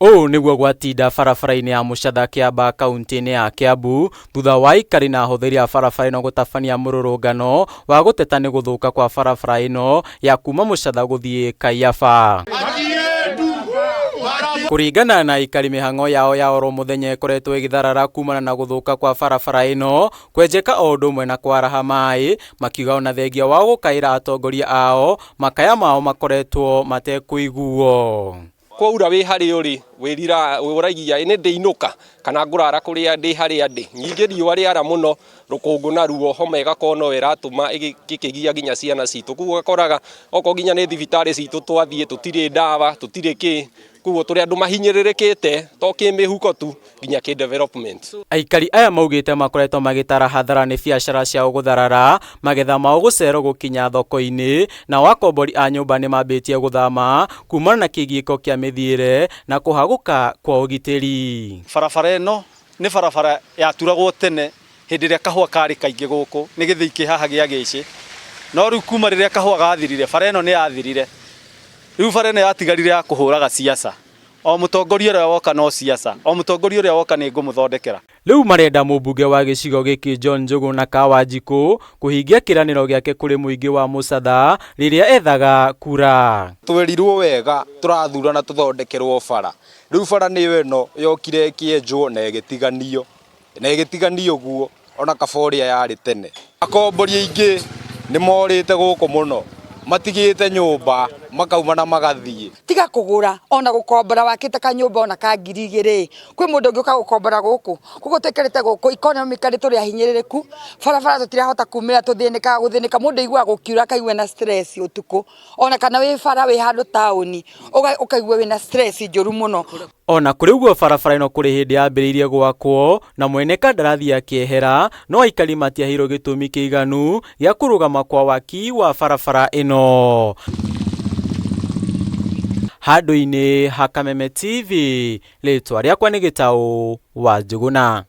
Ũũ nĩguo gwatinda barabara-inĩ ya Mũcatha Kĩamba kaunti-inĩ ya Kĩambu thutha wa aikari na ahũthĩri a barabara ĩno gũtabania mũrũrũngano wa gũteta nĩ gũthũka kwa barabara ĩno ya kuma Mũcatha gũthiĩ Kaiyaba. Kũringana na aikari mĩhang'o yao ya oro mũthenya ĩkoretwo ĩgĩtharara kumana na gũthũka kwa barabara ĩno, kwenjeka o ũndũ ũmwe na kwaraha maĩ, makiuga ona thengia wao gũkaĩra atongoria ao, makaya mao makoretwo matekũiguo. Kwaura wĩ harĩa ũrĩ wĩrira ũragia nĩ ndĩinũka kana ngũrara kũrĩa ndĩ harĩa ndĩ. Ningĩ riũa rĩara mũno rũkũngũ naruo homa ĩgakorwo no ĩratũma ĩkĩgia nginya ciana citũ. Koguo ũgakoraga okorwo nginya nĩ thibitarĩ citũ twathiĩ tũtirĩ ndawa tũtirĩ kĩ. Koguo tũrĩ andũ mahinyĩrĩrĩkĩte to kĩmĩhuko tu nginya kĩ development. Aikari aya maugĩte makoretwo magĩtara hathara nĩ biacara ciao gũtharara, magetha mao gũcererwo gũkinya thoko-inĩ, nao akombori a nyũmba nĩ mambĩtie gũthama kumana na kĩgiĩko kĩa mĩthiĩre na kũhagũka kwa ũgitĩri. Barabara ĩno nĩ barabara yaturagwo tene hĩndĩ ĩrĩa kahũa karĩ kaingĩ gũkũ, nĩ gĩthĩi kĩ haha gĩa Gĩcĩ, no rĩu kuma rĩrĩa kahũa gathirire, bara ĩno nĩ yathirire. Rĩu bara ĩno yatigarire ya kũhũraga ciaca. O mũtongoria ũrĩa woka no ciaca, o mũtongoria ũrĩa woka nĩ ngũmũthondekera. Rĩu marenda mũmbunge wa gĩcigo gĩkĩ John Njũgũna Kawanjikũ kũhingia kĩranĩro gĩake kũrĩ mũingĩ wa Mũcatha rĩrĩa ethaga kura. Twerirwo wega tũrathurana tũthondekerwo bara, rĩu bara nĩyo ĩno yokire ĩkĩenjwo na ĩgĩtiganio. na ĩgĩtiganio ũguo ona kaba ũrĩa yarĩ tene. Akombori aingĩ nĩ morĩte gũkũ mũno, matigĩte nyũmba makauma na magathiĩ. Tiga kũgũra ona gũkombora wakĩte kanyũmba ona ka ngiri igĩrĩ, kwĩ mũndũ ũngĩ ũka gũkombora gũkũ? Koguo tũikarĩte gũkũ economically tũrĩ ahinyĩrĩrĩku, barabara tũtirahota kumĩra tũthĩnĩkaga gũthĩnĩka, mũndũ aiguaga gũkiura akaigua ena stress ũtukũ, ona kana wĩ bara wĩ handũ taũni ũkaigua wĩna stress njũru mũno. O na kũrĩ ũguo barabara ĩno kũrĩ hĩndĩ yambĩrĩirie gwakwo na mwene kandarathi akĩehera, no aikari matiaheirwo gĩtũmi kĩiganu gĩa kũrũgama kwa waki wa barabara ĩno. Handũ-inĩ ha Kameme TV, rĩtwa rĩakwa nĩ Gĩtaũ wa Njũgũna.